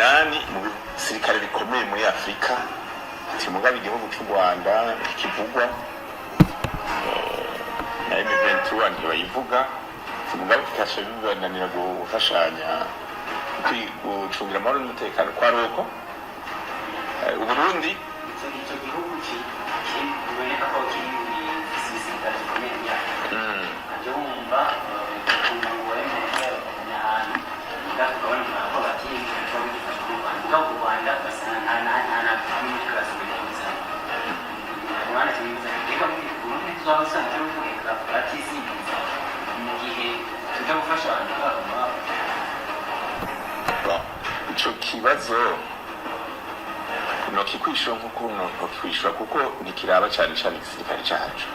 8 mu bisirikare bikomeye muri Afurika. Ati mugabo igihugu cy'u Rwanda ntikivugwa, na M23 ntibayivuga, mugabo kikasha bibananira gufashanya gucungira amahoro n'umutekano kwa roko Uburundi. Icyo gihugu kiboneka ko kiri igisirikare gikomeye muri Afurika, ukajya wumva ukumva ngo wemeye ahantu ngaho, ukabona ko bati ibikorwa bigifasha mu Rwanda, mugabo u Rwanda ugasanga nta hamwe kibazo. Rwanda tubivuze reka Burundi tuzaba usanga turi kuvuga batizigiza mu gihe tujya gufasha abantu babo. Bon, ico kibazo nokikwishura nk'uko nokikwishura, kuko ntikiraba cyane cyane igisirikare cacu.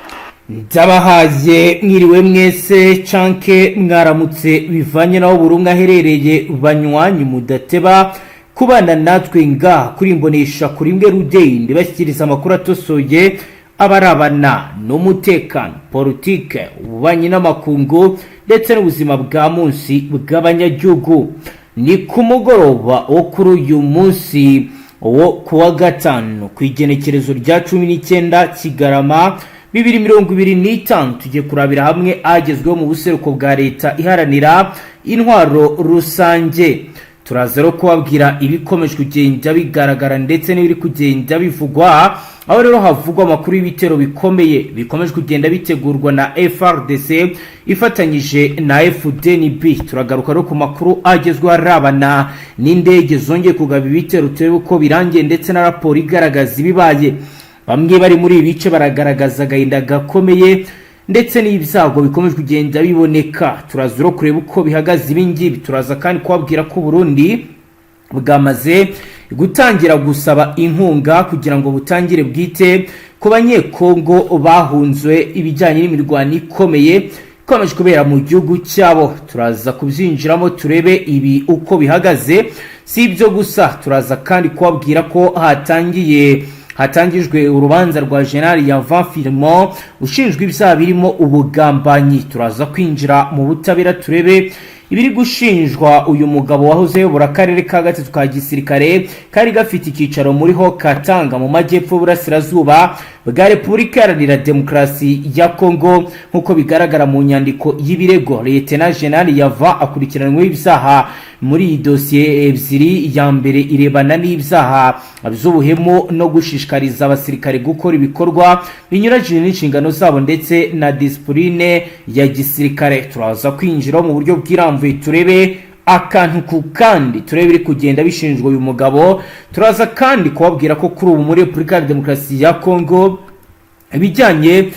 Ndabahaye mwiriwe mwese canke mwaramutse, bivanye naho buri umwe aherereye. Banywanyi mudateba kubana natwe ngaha kuri imbonesha kuri imwe rudeyi, ndibashyikiriza amakuru atosoye abarabana n'umutekano, politike, ububanyi n'amakungu ndetse n'ubuzima bwa munsi bw'abanyagihugu. Ni ku mugoroba wo kuri uyu munsi wo kuwa gatanu, ku igenekerezo rya 19 Kigarama 2025. Tugiye kurabira hamwe agezweho mu buseruko bwa Leta Iharanira Intwaro Rusange. Turaza rero kubabwira ibikomeje kugenda bigaragara ndetse n'ibiri kugenda bivugwa, aho rero havugwa amakuru y'ibitero bikomeye bikomeje kugenda bitegurwa na FARDC ifatanyije na FDNB. Turagaruka rero ku makuru agezweho arabana n'indege zongeye kugaba ibitero, turebe uko birangiye ndetse na raporo igaragaza ibibaye. Bamwe bari muri ibi bice baragaragaza agahinda gakomeye ndetse n'ibyago bikomeje kugenda biboneka. Turaza rero kureba uko bihagaze ibingibi. Turaza kandi kubabwira ko Burundi bwamaze gutangira gusaba inkunga kugira ngo butangire bwite ku Banyekongo bahunzwe ibijyanye n'imirwano ikomeye ikomeje kubera mu gihugu cyabo. Turaza kubyinjiramo, turebe ibi uko bihagaze. Si ibyo gusa, turaza kandi kubabwira ko hatangijwe urubanza rwa General Yavan Firmon ushinjwa ibyaha birimo ubugambanyi. Turaza kwinjira mu butabera, turebe ibiri gushinjwa uyu mugabo wahoze ayobora akarere ka gatatu ka gisirikare kari gafite icyicaro muri ho Katanga, mu majyepfo y'uburasirazuba bwa Repubulika Iharanira Demokarasi ya Kongo. Nk'uko bigaragara mu nyandiko y'ibirego, Lieutenant General Yava akurikiranyweho ibyaha muri iyi dosiye ebyiri. Ya mbere irebana n'ibyaha by'ubuhemu no gushishikariza abasirikare gukora ibikorwa binyuranyije n'inshingano zabo ndetse na disipurine ya gisirikare. Turaza kwinjira mu buryo bwirambuye, turebe akantu ku kandi, turebe ibiri kugenda bishinjwa uyu mugabo. Turaza kandi kubabwira ko kuri ubu muri Repubulika ya Demokarasi ya Kongo ibijyanye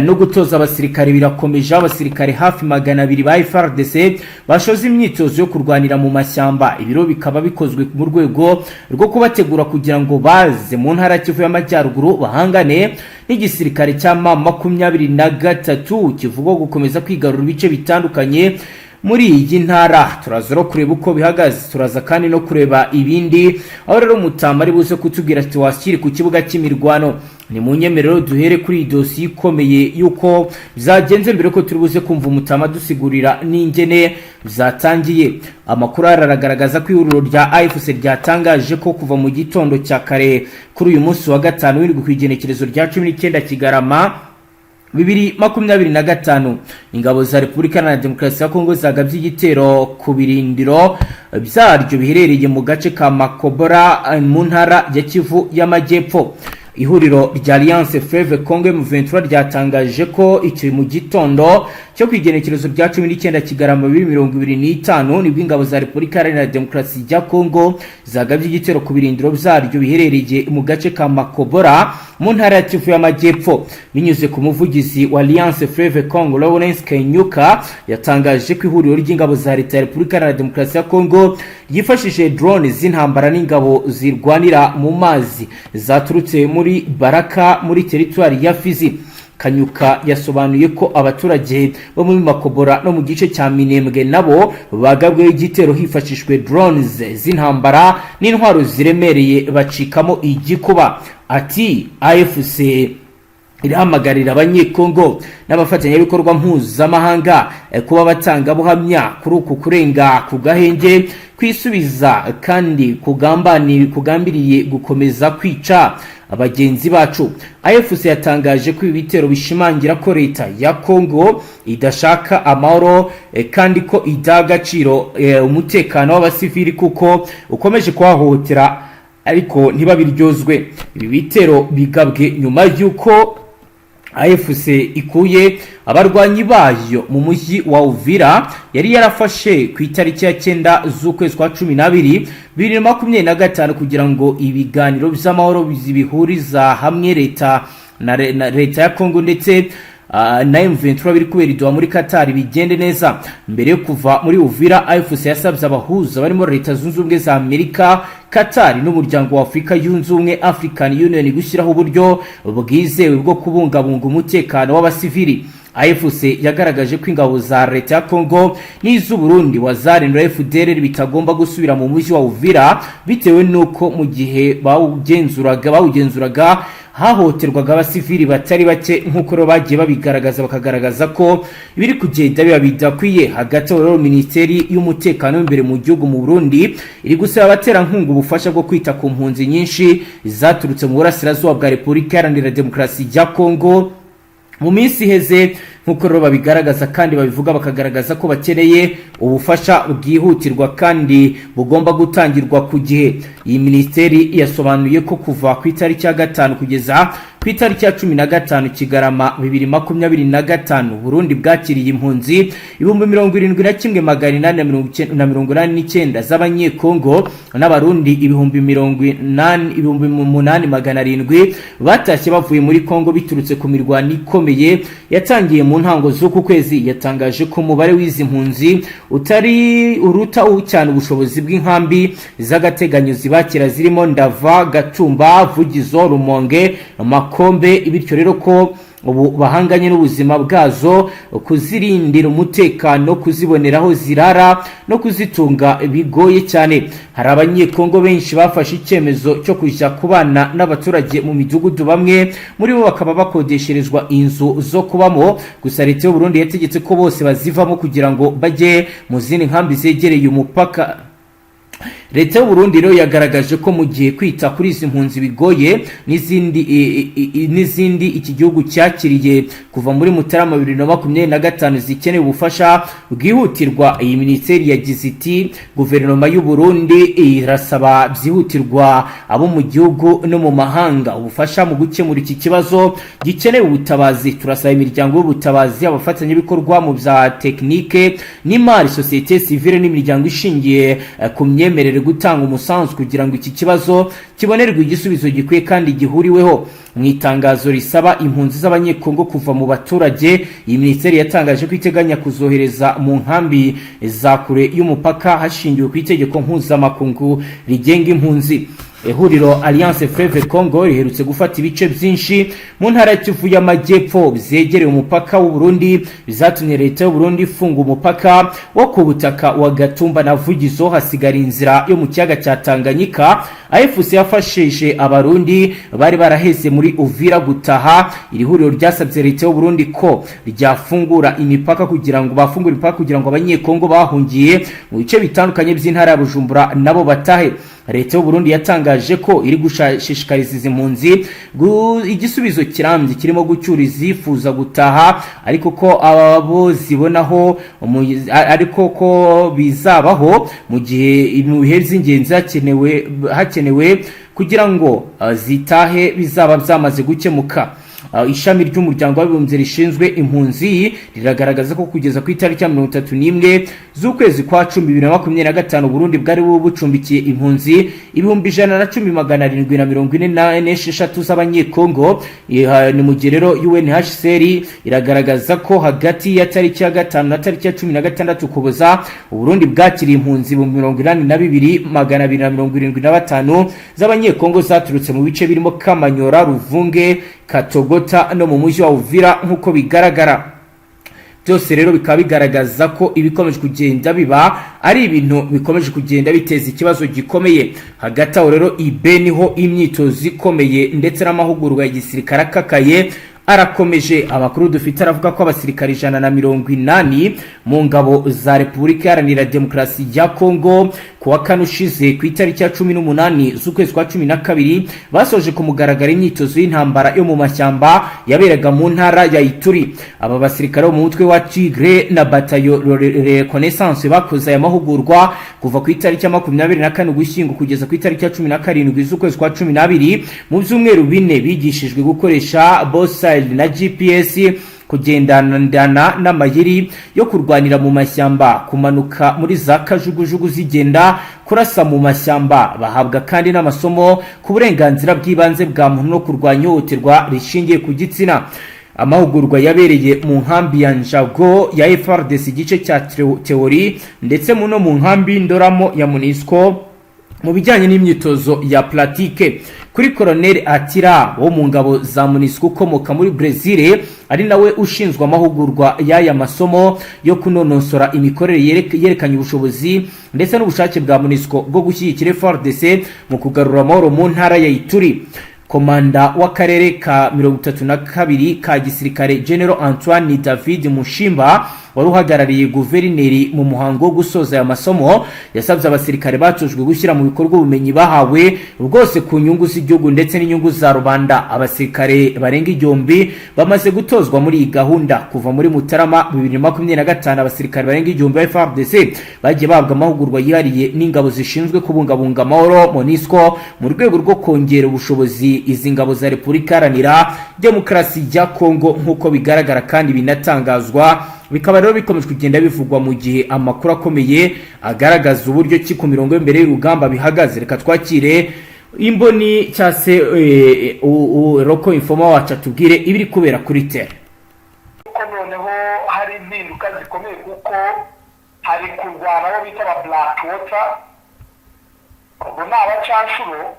no gutoza abasirikare birakomeje, aho abasirikare hafi 200 ba FARDC bashoza imyitozo yo kurwanira mu mashyamba. Ibiro bikaba bikozwe mu rwego rwo kubategura kugira ngo baze mu ntara ya Kivu y'Amajyaruguru bahangane n'igisirikare cya M23 kivugwa gukomeza kwigarura ibice bitandukanye muri iyi ntara. Turaza no kureba uko bihagaze, turaza kandi no kureba ibindi, aho rero Mutama ari buze kutubwira ati washyire ku kibuga cy'imirwano. Ni mu nyemerero duhere kuri iyi dosiye ikomeye y'uko byagenze, mbere ko turi buze kumva Umutama dusigurira n'ingene byatangiye. Amakuru aragaragaza ko ihuriro rya AFC ryatangaje ko kuva mu gitondo cya kare kuri uyu munsi wa gatanu w'indwi, ku igenekerezo rya 19 Kigarama 2025, ingabo za Repubulika Iharanira Demokarasi ya Kongo zagabye igitero ku birindiro byaryo biherereye mu gace ka Makobora mu ntara ya Kivu y'Amajyepfo. Ihuriro rya Alliance Fleuve Congo M23 ryatangaje ko iki mu gitondo cyo ku igenekerezo rya 19 Kigarama 2025 nibwo ingabo za Repubulika Iharanira Demokarasi ya Kongo zagabye igitero ku birindiro byaryo biherereye mu gace ka Makobora mu ntara ya Kivu y'Amajyepfo. Binyuze ku muvugizi wa Alliance Fleuve Congo, Lawrence Kanyuka, yatangaje ko ihuriro ry'ingabo za leta ya Repubulika Iharanira Demokarasi ya Kongo ryifashishije drone z'intambara n'ingabo zirwanira mu mazi zaturutse muri Baraka muri teritwari ya Fizi. Kanyuka yasobanuye ko abaturage bo muri Makobora no mu gice cya Minembwe nabo bagabweho igitero hifashishijwe drones z'intambara n'intwaro ziremereye, bacikamo igikuba. Ati AFC Irahamagarira Abanyekongo n'abafatanyabikorwa mpuzamahanga kuba abatangabuhamya kuri uku kurenga ku gahenge kwisubiza kandi kugambiriye gukomeza kwica bagenzi bacu. AFC yatangaje ko ibi bitero bishimangira ko leta ya Kongo idashaka amahoro kandi ko idaha agaciro umutekano w'abasivili, kuko ukomeje kuhahohotera ariko ntibabiryozwe. Ibi bitero bigabwe nyuma y'uko AFC ikuye abarwanyi bayo mu mujyi wa Uvira yari yarafashe ku itariki ya 9 z'ukwezi kwa 12 2025, kugira ngo ibiganiro by'amahoro bihuriza hamwe leta na leta ya Kongo ndetse na M23 biri kubera i Doha muri Qatar bigende neza. Mbere yo kuva muri Uvira, AFC yasabye abahuza barimo Leta Zunze Ubumwe za Amerika, Qatar n'Umuryango wa Afurika Yunze Ubumwe, African Union, gushyiraho uburyo bwizewe bwo kubungabunga umutekano w'abasivili. AFC yagaragaje ko ingabo za leta ya Congo n'iz'u Burundi, Wazalendo, FDLR bitagomba gusubira mu mujyi wa Uvira, bitewe n'uko mu gihe bawugenzuraga hahohoterwaga abasivili batari bake, nk'uko rero bagiye babigaragaza, bakagaragaza ko ibiri kugenda biba bidakwiye. Hagati aho rero, Minisiteri y'Umutekano w'imbere mu gihugu mu Burundi iri gusaba abaterankunga ubufasha bwo kwita ku mpunzi nyinshi zaturutse mu burasirazuba bwa Repubulika Iharanira Demokarasi ya Kongo mu minsi iheze, nk'uko rero babigaragaza kandi babivuga, bakagaragaza ko bakeneye ubufasha bwihutirwa kandi bugomba gutangirwa ku gihe. Iyi minisiteri yasobanuye ko kuva ku itariki ya 5 kugeza ku itariki ya 15 Kigarama 2025, Burundi bwakiriye impunzi 71,889 z'Abanyekongo n'Abarundi 80,000, 8,700 batashye bavuye muri Kongo biturutse ku mirwano ikomeye yatangiye mu ntango z'uku kwezi. Yatangaje ko umubare w'izi mpunzi utari uruta cyane ubushobozi bw'inkambi z'agateganyo zibakira, zirimo Ndava, Gatumba, Vugizo, Rumonge, Makombe, bityo rero ko ubu bahanganye n'ubuzima bwazo, kuzirindira umutekano, kuziboneraho zirara no kuzitunga bigoye cyane. Hari Abanyekongo benshi bafashe icyemezo cyo kujya kubana n'abaturage mu midugudu, bamwe muri bo bakaba bakodesherezwa inzu zo kubamo. Gusa leta y'u Burundi yategetse ko bose bazivamo kugira ngo bajye mu zindi nkambi zegereye umupaka. Leta y'u Burundi rero yagaragaje ko mu gihe kwita kuri izi mpunzi bigoye, n'izindi iki gihugu cyakiriye kuva muri Mutarama 2025 zikeneye ubufasha bwihutirwa. Iyi minisiteri yagize iti: "Guverinoma y'u Burundi irasaba byihutirwa abo mu gihugu no mu mahanga ubufasha mu gukemura iki kibazo gikeneye ubutabazi. Turasaba imiryango y'ubutabazi, abafatanyabikorwa mu bya tekinike n'imari, sosiyete sivile n'imiryango ishingiye ku myemerere gutanga umusanzu kugira ngo iki kibazo kibonerwe igisubizo gikwiye kandi gihuriweho." Mu itangazo risaba impunzi z'Abanyekongo kuva mu baturage, iyi minisiteri yatangaje ko iteganya kuzohereza mu nkambi za kure y'umupaka, hashingiwe ku itegeko mpuzamakungu rigenga impunzi. Ihuriro Alliance Fleuve Congo riherutse gufata ibice byinshi mu ntara ya Kivu y'Amajyepfo byegereye umupaka w'u Burundi, bizatumye leta y'u Burundi ifunga umupaka wo ku butaka wa Gatumba na Vugizo, hasigara inzira yo mu kiyaga cya Tanganyika. AFC yafashije Abarundi bari baraheze muri Uvira gutaha. Iri huriro ryasabye leta y'u Burundi ko ryafungura imipaka kugira ngo bafungure imipaka kugira ngo Abanyekongo bahungiye mu bice bitandukanye by'intara ya Bujumbura nabo batahe. Leta y'u Burundi yatangaje ko iri gushishikariza izi mpunzi igisubizo kirambye kirimo gucyura izifuza gutaha, ariko ko abo zibonaho ariko ko bizabaho mu gihe mu bihe by'ingenzi hakenewe kugira ngo zitahe bizaba byamaze gukemuka. Ishami ry'Umuryango w'Abibumbye rishinzwe impunzi riragaragaza ko kugeza ku itariki ya 31 z'ukwezi kwa cumi 2025, Burundi bwari bucumbikiye impunzi 110,746 z'Abanyekongo. Ni mu gihe rero UNHCR iragaragaza ko hagati ya tariki ya 5 na tariki ya 16 Ukuboza, Uburundi bwakiriye impunzi 82,275 z'Abanyekongo zaturutse mu bice birimo Kamanyora, Ruvunge, Katogota no mu mujyi wa Uvira. Nk'uko bigaragara byose rero, bikaba bigaragaza ko ibikomeje kugenda biba ari ibintu bikomeje kugenda biteza ikibazo gikomeye. Hagati aho rero, ibe niho imyitozo ikomeye ndetse n'amahugurwa ya gisirikare akakaye Arakomeje. Amakuru dufite aravuga ko abasirikare 180 mu ngabo za Repubulika Iharanira Demokarasi ya Kongo, ku wa kane ushize, ku itariki ya 18 z'ukwezi kwa 12, basoje ku mugaragaro imyitozo y'intambara yo mu mashyamba yaberaga mu ntara ya Ituri. Aba basirikare bo mu mutwe wa Tigre na batayo Reconnaissance bakoze aya mahugurwa kuva ku itariki ya 24 Ugushyingo kugeza ku itariki ya 17 z'ukwezi kwa 12. Mu byumweru 4 bigishijwe gukoresha bosile na GPS, kugendana n'amayeri yo kurwanira mu mashyamba, kumanuka muri za kajugujugu zigenda, kurasa mu mashyamba. Bahabwa kandi n'amasomo ku burenganzira bw'ibanze bwa muntu no kurwanya ihohoterwa rishingiye ku gitsina. Amahugurwa yabereye mu nkambi ya Njago ya FARDC, igice cya théorie, ndetse no mu nkambi Ndoramo ya MONUSCO mu bijyanye n'imyitozo ya pratique. Kuri Colonel Atira wo mu ngabo za MONUSCO ukomoka muri Brazil, ari nawe ushinzwe amahugurwa y'aya masomo yo kunonosora imikorere, yerekanye ubushobozi ndetse n'ubushake bwa MONUSCO bwo gushyigikira FARDC mu kugarura amahoro mu ntara ya Ituri. Komanda w'akarere ka 32 ka gisirikare, General Antoine David Mushimba, wari uhagarariye guverineri mu muhango wo gusoza aya masomo, yasabye abasirikare batojwe gushyira mu bikorwa ubumenyi bahawe bwose ku nyungu z'igihugu ndetse n'inyungu za rubanda. Abasirikare barenga 1000 bamaze gutozwa muri iyi gahunda kuva muri Mutarama 2025. Abasirikare barenga 1000 ba FARDC bagiye bahabwa amahugurwa yihariye n'ingabo zishinzwe kubungabunga amahoro, MONUSCO, mu rwego rwo kongera ubushobozi izi ngabo za Repubulika Iharanira Demokarasi ya Kongo, nk'uko bigaragara kandi binatangazwa. Bikaba rero bikomeje kugenda bivugwa mu gihe amakuru akomeye agaragaza uburyo ki ku mirongo y'imbere y'urugamba bihagaze. Reka twakire imboni cyangwa se local informer wacu atubwire ibiri kubera kuri terrain. Kuko noneho hari impinduka zikomeye, kuko hari kurwana abo bita aba Black Water, ubwo ni abacanshuro.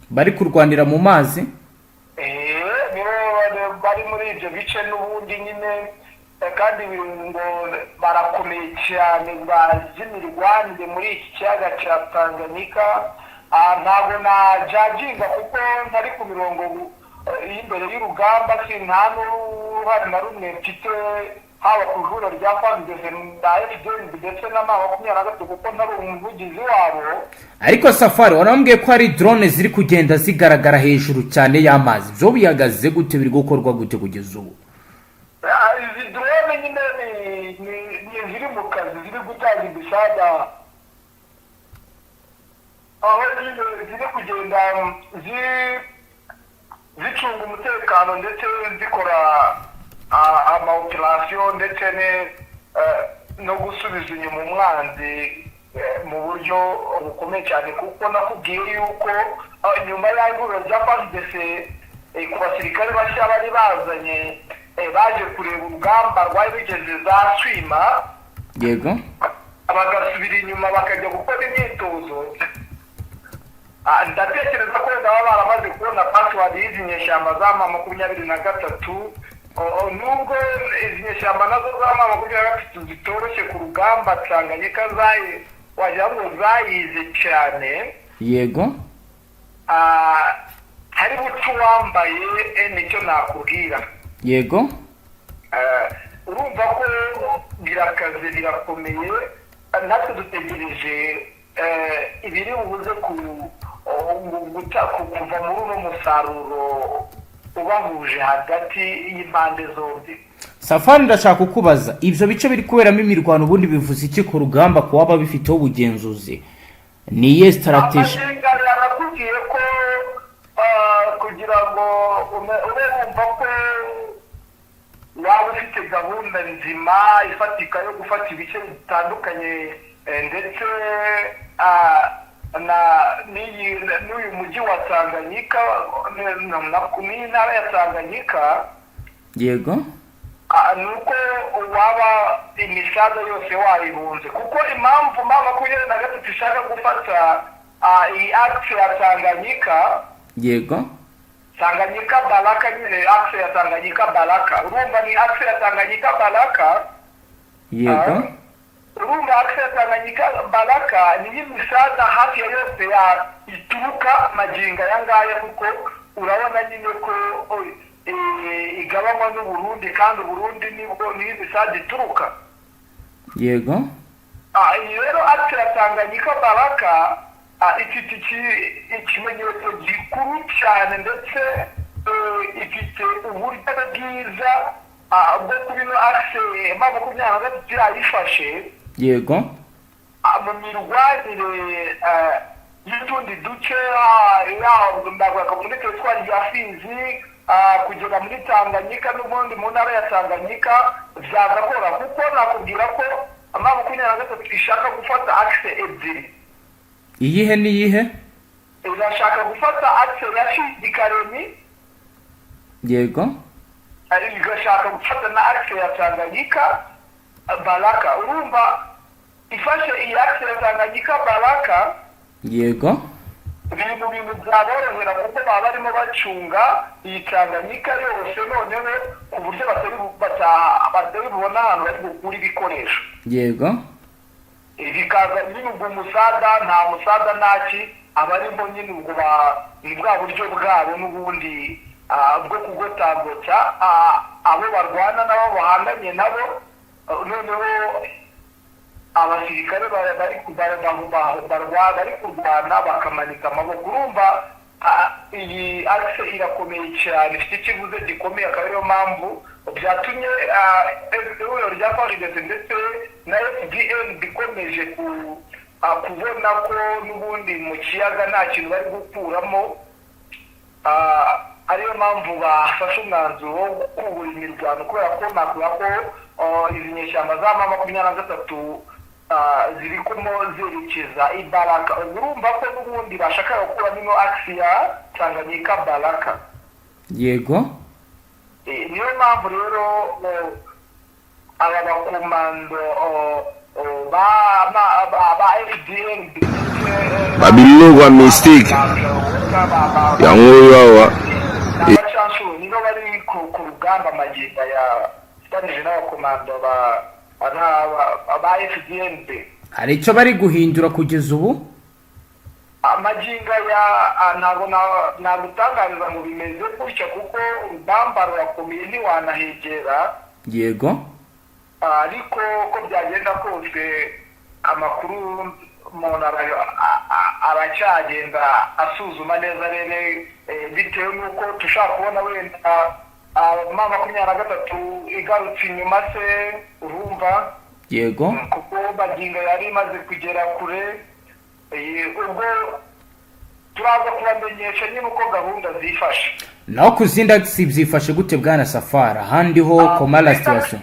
Bari kurwanira mu mazi. Nibo bari muri ibyo bice n'ubundi nyine, kandi ngo barakomeye cyane, bazi imirwanire muri iki kiyaga cya Tanganyika. Ntabwo najajinga kuko ntari ku mirongo y'imbere y'urugamba, si nta n'uruhare na rumwe mfite haba ku ihuriro rya FARDC na FDN ndetse na M23, kuko ntari umuvugizi wabo. Ariko Safari, warambwiye ko hari drone ziri kugenda zigaragara hejuru cyane y'amazi. Byo bihagaze gute? Biri gukorwa gute kugeza ubu? Izi drone nyine ni iziri mu kazi, ziri gutanga imisada, aho nyine ziri kugenda zicunga umutekano ndetse zikora ama opération ndetse no gusubiza inyuma umwanzi mu buryo bukomeye cyane, kuko nakubwiye yuko nyuma y'ihuriro rya FARDC ku basirikare bashya bari bazanye, baje kureba urugamba rwari rugeze za Swima, bagasubira inyuma bakajya gukora imyitozo. Ndatekereza ko wenda baba baramaze kubona password y'izi nyeshyamba za M23. Nubwo izi nyeshyamba nazo za M23 zitoroshye ku rugamba, Tanganyika zayi wagira ngo zayize cyane. Hari buca uwambaye, nicyo nakubwira. Urumva ko birakaze, birakomeye. Natwe dutegereje ibiri bubuze kuva muri uno musaruro ubahuje hagati y'impande zombi. Safari, ndashaka kukubaza, ibyo bice biri kuberamo imirwano ubundi bivuze iki ku rugamba ku waba bifiteho ubugenzuzi? Ni iyihe stratégie? Amakenga yarakubwiye ko kugira ngo ube wumva ko waba ufite gahunda nzima ifatika yo gufata ibice bitandukanye, ndetse na n'uyu mujyi wa Tanganyika n'iyi ntara ya Tanganyika, ni uko waba imisaza yose wayibunze, kuko impamvu M23 ishaka gufata iyi axe ya Tanganyika, Tanganyika Baraka nyine, axe ya Tanganyika Baraka, urumva ni axe ya Tanganyika Baraka. Urumva axe ya Tanganyika Baraka niyo imisaza hafi ya yose ya ituruka magingo aya ngaya, kuko urabona nyine ko igabanywa n'Uburundi, kandi Uburundi nibwo niho imisaga ituruka. Iyi rero axe ya Tanganyika Baraka ifite ikimenyetso gikuru cyane, ndetse ifite uburyo bwiza bwo kuba ino axe M23 irayifashe mu mirwanire y'utundi duce, ndavuga muri teritwari ya Fizi kugera muri Tanganyika n'ubundi mu ntara ya Tanganyika byagakora, kuko nakubwira ko M23 ishaka gufata axe ebyiri. Iyihe n'iyihe? Irashaka gufata axe ya Fizi Karemi, igashaka gufata na axe ya Tanganyika Baraka. Urumva ifashe iyi axe ya Tanganyika Baraka, biri mu bintu byaborohera, kuko baba barimo bacunga iyi Tanganyika yose noneho ku buryo batari bubone ahantu bari bukure ibikoresho. Bikaza nyine ubwo umusada nta musada ntaki abarimo nyine, ubwo ni bwa buryo bwabo n'ubundi bwo kugotagota abo barwana nabo bahanganye nabo, noneho abasirikare bari kurwana bakamanika amaboko. Urumva iyi axe irakomeye cyane, ifite ikivuze gikomeye, akaba ariyo mpamvu byatumye ihuriro rya FARDC ndetse na FDN bikomeje kubona ko n'ubundi mu kiyaga nta kintu bari gukuramo, ariyo mpamvu bafashe umwanzuro wo kubura imirwano, kubera ko nakuvuga ko izi nyeshyamba za M23 ziri kumo zerekeza i Baraka. Ubwo urumva ko n'ubundi bashakaga gukuramo ino axe ya Tanganyika Baraka. Niyo mpamvu rero aba bakomando ba FDN Babiloko ya mystique yango oyo awa. Abacancuro nibo bari ku rugamba magingo ya itanije n'abakomando ba FDNB. Hari icyo bari guhindura kugeza ubu? Amagingo ya ntabwo nagutangariza ngo bimeze gutya, kuko urugamba rurakomeye, ntiwanahegera. Ariko uko byagenda kose, amakuru umuntu aracyagenda asuzuma neza rero, bitewe n'uko dushobora kubona wenda M23 igarutse inyuma se, urumva? Kuko magingo yari imaze kugera kure, ubwo turaza kubamenyesha nyine uko gahunda zifashe. Naho ku zindi axe byifashe gute, bwana Safari? Ahandi ho, comment la situation?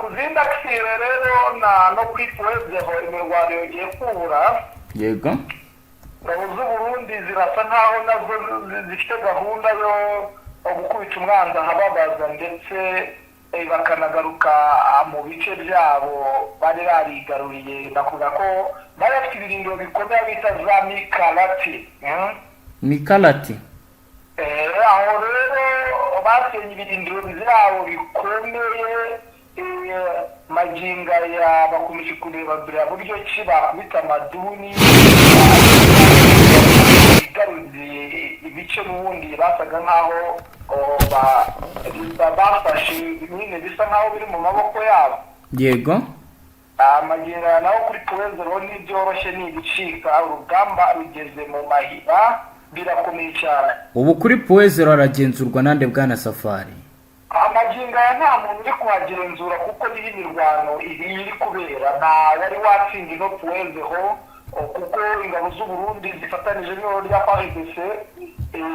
Ku zindi axe rero na no kuri Point Zéro imirwano yongeye kubura. Ingabo z'Uburundi zirasa nkaho nazo zifite gahunda yo gukubita umwanzi ahababaza, ndetse bakanagaruka mu bice byabo bari barigaruriye. Bavuga ko bari bafite ibirindiro bikomeye bita za Mikarati. Mikarati. Aho rero basenye ibirindiro byabo bikomeye, magingo aya bakomeje kureba buriya buryo ki bakubita amaduni bigaruriye ibice n'ubundi basaga nk'aho bafashe nyine, bisa nk'aho biri mu maboko yabo. Magingo aya naho kuri Point Zéro ntibyoroshye, ni ibicika, urugamba rugeze mu mahina, birakomeye cyane. Ubu kuri Point Zéro haragenzurwa nande, bwana Safari? Amagingo aya nta muntu uri kuhagenzura, kuko niho imirwano iri kubera. Nta wari watsinda ino Point Zéro, kuko ingabo z'u Burundi zifatanije n'ihuriro rya FARDC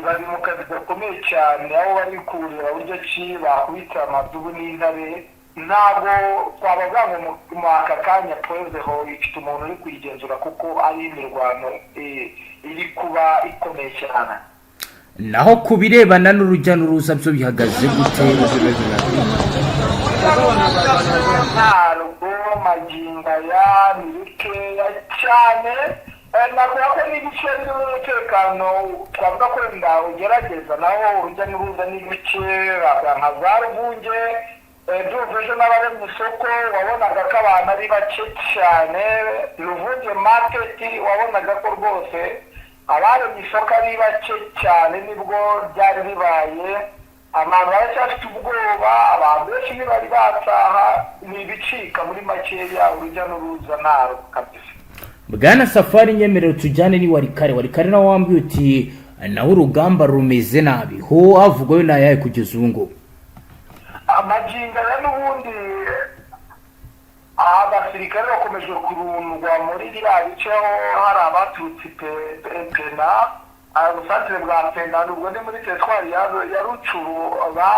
bari mu kazi gakomeye cyane, aho bari kureba buryo ki bakubita amadubu n'intare. Ntabwo twabaga ngo mu aka kanya Point Zéro ifite umuntu uri kuyigenzura, kuko ari imirwano iri kuba ikomeye cyane. Naho ku birebana n'urujya n'uruza byo bihagaze gute? Ntabwo magingo aya ni bikeya cyane. Navuga ko n'ibice birimo umutekano, twavuga ko wenda ugerageza, naho urujya n'uruza ni bike nka za Ruvunge. Ndumva ejo n'abari mu isoko wabonaga ko abantu ari bake cyane. Ruvunge Market wabonaga ko rwose abari mu isoko ari bake cyane, nibwo byari bibaye. Abantu baracyafite ubwoba, abantu benshi ntibari bataha. Ni ibicika muri makeya, urujya n'uruza ntarwo kabisa. Bwana Safari, nyemerera tujyane ni Walikale. Walikale nawe wambwiye uti nawe urugamba rumeze nabi, ho havugwayo ni ayahe kugeza ubu ngubu? Amagingo aya n'ubundi abasirikare bakomeje kurundwa muri biriya bice aho hari abaturutse Pena, ubusatire bwa Pena, ubwo ni muri teritwari ya Rutshuru, ba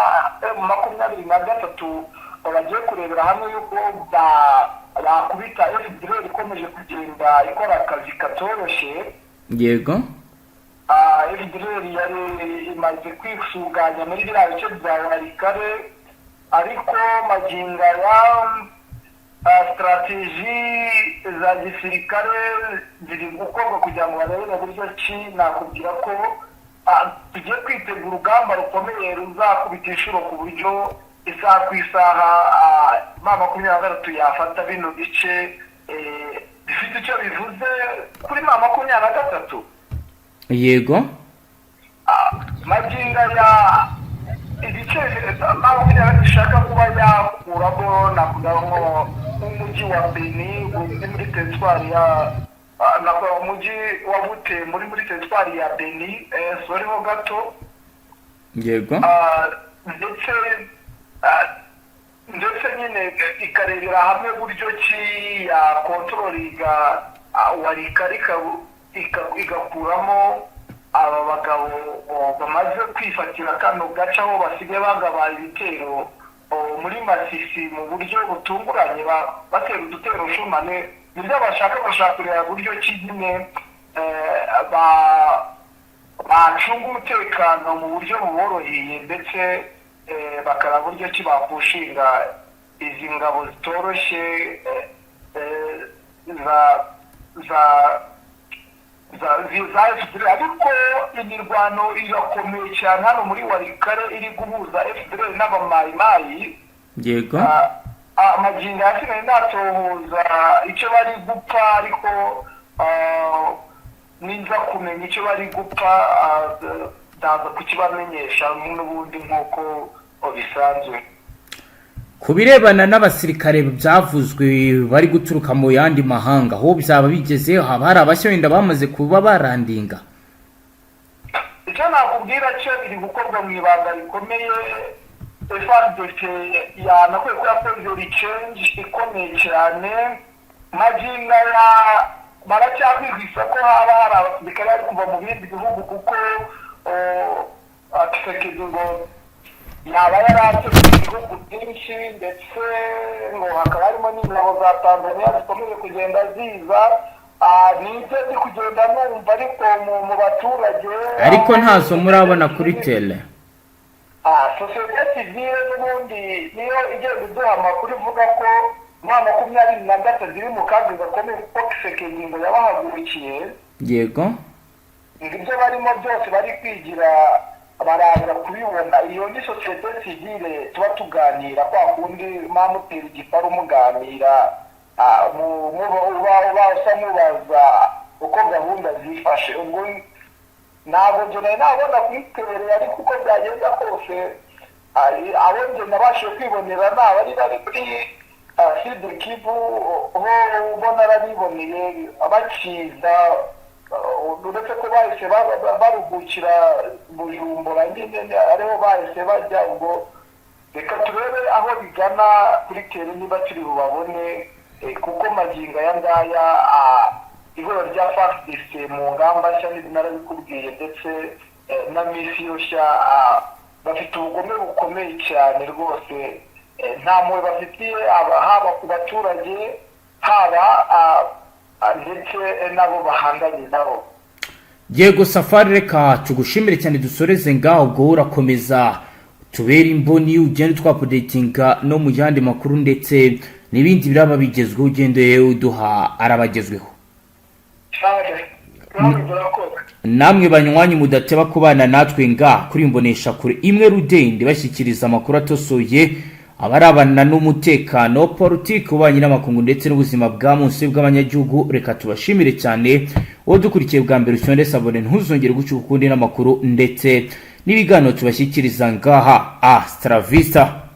M23 bagiye kurebera hamwe yuko bakubita FDLR ikomeje kugenda ikora akazi katoroshye. FDLR yari imaze kwisuganya muri biriya bice bya Walikale, ariko magingo aya stratégie za gisirikare ziri gukorwa kugira ngo barebe buryo ki. Nakubwira ko tugiye kwitegura urugamba rukomeye ruzakubita inshuro, ku buryo isaha ku isaha M23 yafata bino bice bifite icyo bivuze kuri M23. Magingo aya ibice M23 ishaka kuba yakuramo, navuga nko nk'umujyi wa Beni uri muri teritwari ya navuga umujyi wa Butembo uri muri teritwari ya Beni, soriho gato. Ndetse nyine ikarebera hamwe buryo ki ya controllinga Walikale, igakuramo aba bagabo bamaze kwifatira kano gace, aho basigaye bagabaye ibitero muri Masisi mu buryo butunguranye, batera udutero shumane. Nibyo bashaka kureba buryo ki nyine bacunga umutekano mu buryo buboroheye, ndetse bakaraba buryo ki bapushinga izi ngabo zitoroshye za FDLR. Ariko imirwano irakomeye cyane hano muri Walikale iri guhuza FDLR n'abamayimayi. Amagingo yasigaye natohoza icyo bari gupfa, ariko ninza kumenya icyo bari gupfa ndaza kukibamenyesha n'ubundi nk'uko bisanzwe. Ku birebana n'abasirikare byavuzwe bari guturuka mu yandi mahanga, aho byaba bigeze, haba hari abashya wenda bamaze kuba barandinga? Icyo nakubwira cyo, biri gukorwa mu ibanga rikomeye. FARDC yanakwiye ko yakoze change ikomeye cyane. Magingo aya baracyahwihwisa ko haba hari abasirikare bari kuva mu bindi bihugu, kuko Tshisekedi ngo yaba yarateguye ibihugu byinshi, ndetse ngo hakaba harimo n'ingabo za Tanzania zikomeje kugenda ziza. Nibyo ndi kugenda numva, ariko mu baturage. Ariko ntazo murabona kuri terrain? Sosiyete sivile n'ubundi niyo igenda iduha amakuru ivuga ko M23 ziri mu kaga gakomeye, kuko Tshisekedi ngo yabahagurukiye. Ngo ibyo barimo byose bari kwigira baraza kubibona. Iyo ni sosiyete sivile tuba tuganira, kwa kundi mwamutera igifaru muganira, uba usa mubaza uko gahunda zifashe. Ubwo ntabwo njye nari nabona kuri terrain, ariko uko byagenda kose abo njye nabashije kwibonera ni abari bari kuri Sud Kivu, ho ubona arabiboneye bakiza, uretse ko bahise baruhukira Bujumbura nyine, ariho bahise bajya. Ubwo reka turebe aho bigana kuri terrain niba turi bubabone, kuko magingo aya ngaya ihuriro rya FARDC mu ngamba nshya narabikubwiye, ndetse na mission nshya, bafite ubugome bukomeye cyane rwose. Nta mpuhwe bafitiye haba ku baturage, haba ndetse n'abo bahanganye nabo. Yego Safari, reka tugushimire cyane, dusoreze ngaho. Ubwo urakomeza tubere imboni, ugende twaupdatinga no mu yandi makuru ndetse n'ibindi biraba bigezweho, ugende uduha arabagezweho. Cyane, murakoze. Namwe banywanyi mudateba kubana natwe nga kuri imbonesha kure imwe rudende, bashyikiriza amakuru atosoye abarabana n'umutekano, politiki, ububanyi n'amakungu ndetse n'ubuzima bwa munsi bw'abanyagihugu, reka tubashimire cyane. Uwo dukurikiye bwa mbere, ushyonde s'abonner, ntuzongere guca ukundi n'amakuru ndetse. N'ibiganiro tubashyikiriza ngaha. Hasta la vista.